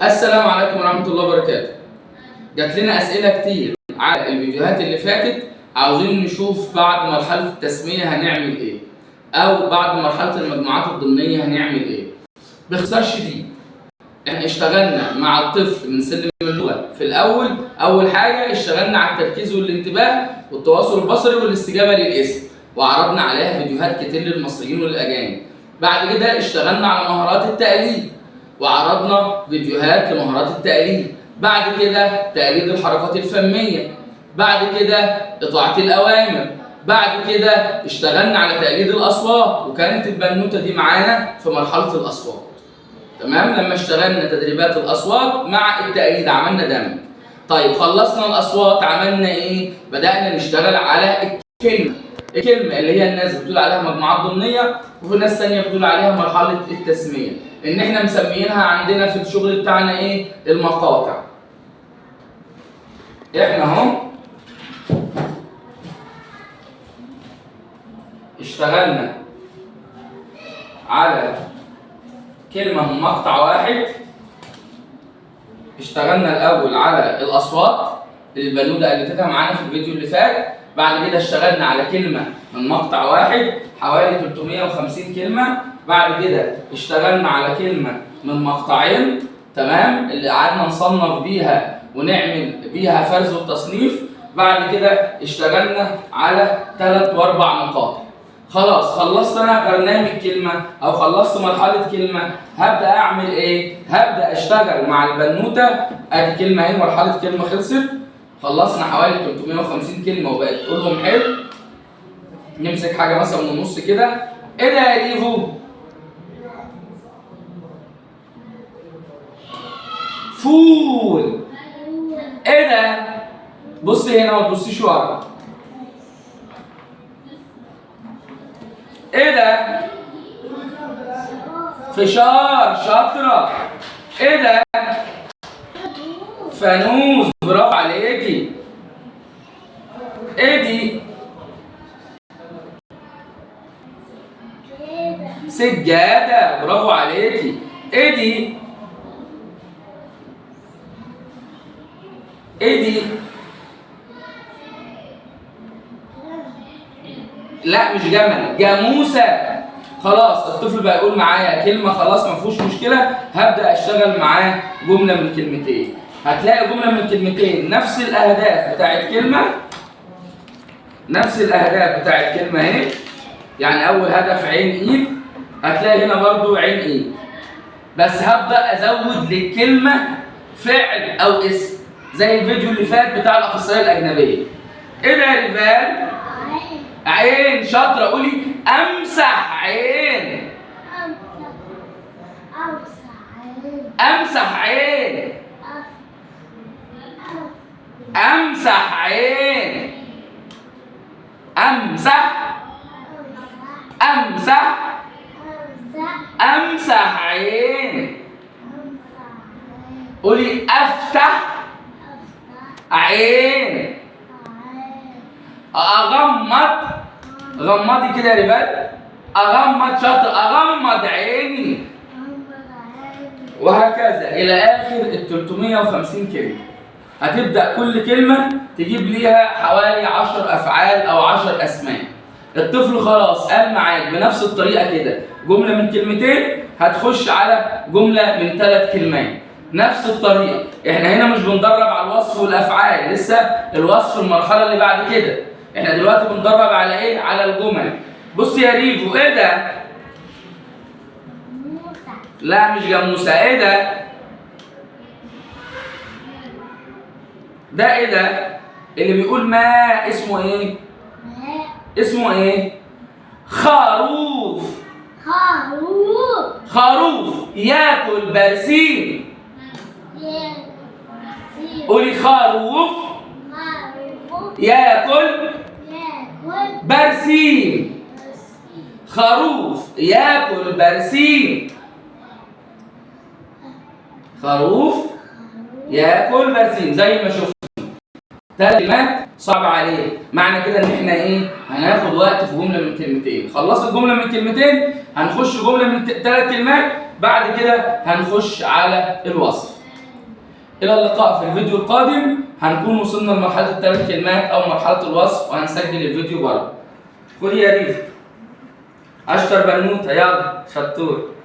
السلام عليكم ورحمة الله وبركاته. جات لنا أسئلة كتير على الفيديوهات اللي فاتت، عاوزين نشوف بعد مرحلة التسمية هنعمل إيه، أو بعد مرحلة المجموعات الضمنية هنعمل إيه. باختصار شديد، احنا اشتغلنا مع الطفل من سلم اللغة في الأول. أول حاجة اشتغلنا على التركيز والانتباه والتواصل البصري والاستجابة للاسم، وعرضنا عليها فيديوهات كتير للمصريين والأجانب. بعد كده اشتغلنا على مهارات التقليد، وعرضنا فيديوهات لمهارات التقليد. بعد كده تقليد الحركات الفمية، بعد كده إطاعة الأوامر، بعد كده اشتغلنا على تقليد الأصوات، وكانت البنوتة دي معانا في مرحلة الأصوات. تمام، لما اشتغلنا تدريبات الأصوات مع التقليد عملنا دمج. طيب خلصنا الأصوات، عملنا إيه؟ بدأنا نشتغل على الكلمة. الكلمة اللي هي الناس بتقول عليها مجموعات ضمنية، وفي ناس ثانية بتقول عليها مرحلة التسمية، إن إحنا مسميينها عندنا في الشغل بتاعنا إيه؟ المقاطع. إحنا أهو اشتغلنا على كلمة من مقطع واحد. اشتغلنا الأول على الأصوات اللي البنوتة قالتها معانا في الفيديو اللي فات، بعد كده اشتغلنا على كلمة من مقطع واحد حوالي 350 كلمة، بعد كده اشتغلنا على كلمة من مقطعين، تمام، اللي قعدنا نصنف بيها ونعمل بيها فرز وتصنيف. بعد كده اشتغلنا على 3 و4 مقاطع. خلاص خلصت انا برنامج كلمة او خلصت مرحلة كلمة، هبدأ اعمل ايه؟ هبدأ اشتغل مع البنوتة. ادي كلمة اهي، مرحلة كلمة خلصت، خلصنا حوالي 350 كلمة وبقت تقولهم حلو. نمسك حاجة مثلا من النص كده. ايه ده يا ريفو؟ فول. ايه ده؟ بصي هنا ما تبصيش ورا. ايه ده؟ فشار. شاطرة. ايه ده؟ فانوس. برافو عليكي. ايه دي؟ سجادة. برافو عليكي. ايه دي؟ ايه دي؟ لا مش جمل، جاموسة. خلاص الطفل بقى يقول معايا كلمة، خلاص ما فيهوش مشكلة. هبدأ اشتغل معاه جملة من كلمتين. هتلاقي جملة من كلمتين نفس الأهداف بتاعت كلمة، نفس الأهداف بتاعت كلمة اهي. يعني أول هدف عين إيد، هتلاقي هنا برضو عين إيد، بس هبدأ أزود للكلمة فعل أو اسم زي الفيديو اللي فات بتاع الأخصائية الأجنبية. إيه ده يا ريفال؟ عين. شاطرة، قولي أمسح عين. أمسح عين. أمسح عين. أمسح. أمسح. أمسح عين. قولي أفتح عين. أغمض. غمضي كده يا ريفال. أغمض. شاطر. أغمض عيني. وهكذا إلى آخر ال 350 كلمة. هتبدأ كل كلمة تجيب ليها حوالي 10 أفعال أو 10 أسماء. الطفل خلاص قال معاك بنفس الطريقة كده جملة من كلمتين، هتخش على جملة من 3 كلمات نفس الطريقة. احنا هنا مش بندرب على الوصف والأفعال، لسه الوصف المرحلة اللي بعد كده. احنا دلوقتي بندرب على ايه؟ على الجمل. بص يا ريفو، ايه ده؟ لا مش جاموسة. ايه ده؟ ده ايه ده؟ اللي بيقول ما اسمه ايه؟ اسمه ايه؟ خروف. خروف. خروف ياكل برسيم. قولي خروف ياكل برسيم. خروف ياكل برسيم. خروف ياكل برسيم. زي ما شفنا 3 كلمات صعب عليه، معنى كده ان احنا ايه؟ هناخد وقت في جملة من كلمتين. خلصت جملة من كلمتين، هنخش جملة من 3 كلمات، بعد كده هنخش على الوصف. الى اللقاء في الفيديو القادم. هنكون وصلنا لمرحلة الثلاث كلمات او مرحلة الوصف، وهنسجل الفيديو برضه. خدي يا ريف، اشطر بنوته، يلا شطور.